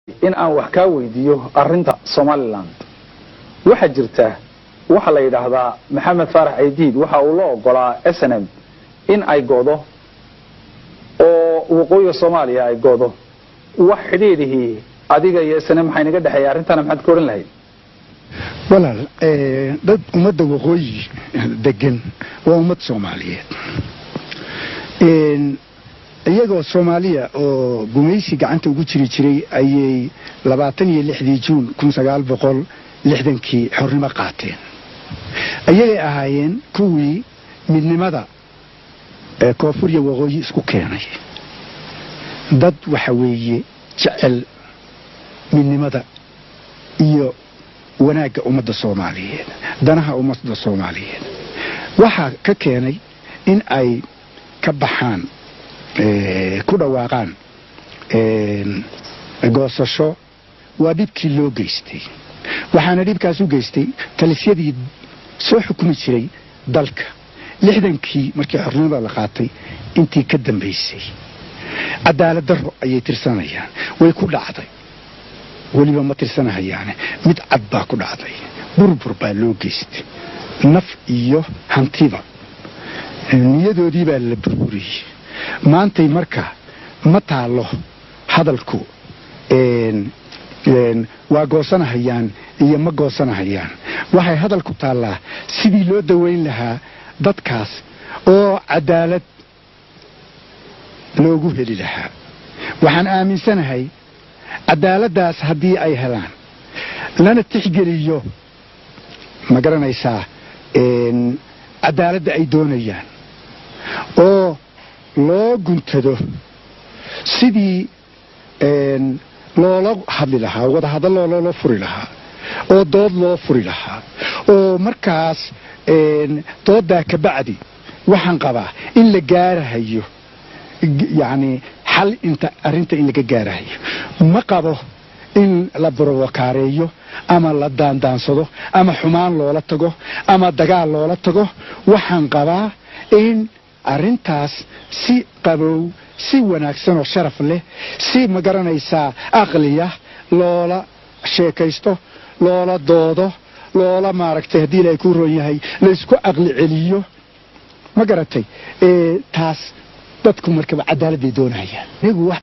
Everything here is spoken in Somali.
In aan wax kaa weydiiyo arrinta Somaliland. Waxaa jirta waxa la yidhaahdaa Maxamed Faarax Aydiid waxa uu la ogolaa SNM in ay go'do oo waqooyiga Soomaaliya ay go'do. Wax xidhiidhihii adiga iyo SNM maxaa inaga dhexeeya? Arrintana maxaad ka odhan lahayd? Walaal, dad ummadda waqooyi degan waa ummad Soomaaliyeed. Iyagoo Soomaaliya oo gumaysi gacanta ugu jiri jiray ayay 26-dii Juun 1960-kii xornimo qaateen. Ayagay ahaayeen kuwii midnimada koonfur iyo waqooyi isku keenay. Dad waxa weeye jecel midnimada iyo wanaagga ummadda Soomaaliyeed, danaha ummadda Soomaaliyeed. Waxaa ka keenay in ay ka baxaan, ku dhawaaqaan goosasho waa dhibkii loo geystay, waxaana dhibkaas u geystay talisyadii soo xukumi jiray dalka 60-kii markii xornimada la qaatay intii ka dambaysay. Cadaalad darro ayay tirsanayaan, way ku dhacday. Weliba ma tirsanahayaane, mid cad baa ku dhacday. Burbur baa loo geystay, naf iyo hantiba, niyadoodii baa la burburiyey. Maantay marka ma taallo hadalku waa goosanahayaan iyo ma goosanahayaan. Waxay hadalku taallaa sidii loo daweyn lahaa dadkaas oo cadaalad loogu heli lahaa. Waxaan aaminsanahay cadaaladdaas haddii ay helaan, lana tixgeliyo, ma garanaysaa, cadaaladda ay doonayaan oo loo guntado sidii loola hadli lahaa, wadahadallo loola furi lahaa oo dood loo furi lahaa, oo markaas dooddaa ka bacdi waxaan qabaa in la gaarahayo, yacni, xal inta arrinta in laga gaarahayo. Ma qabo in la borowakaareeyo ama la daandaansado ama xumaan loola tago ama dagaal loola tago. Waxaan qabaa in arrintaas si qabow, si wanaagsan oo sharaf leh, si, ma garanaysaa, aqliya loola sheekaysto, loola doodo, loola, maaragtay, haddii Ilaahay kuu roon yahay, laysku aqli celiyo. Ma garatay? Taas dadku markaba cadaaladday doonayaan. Anigu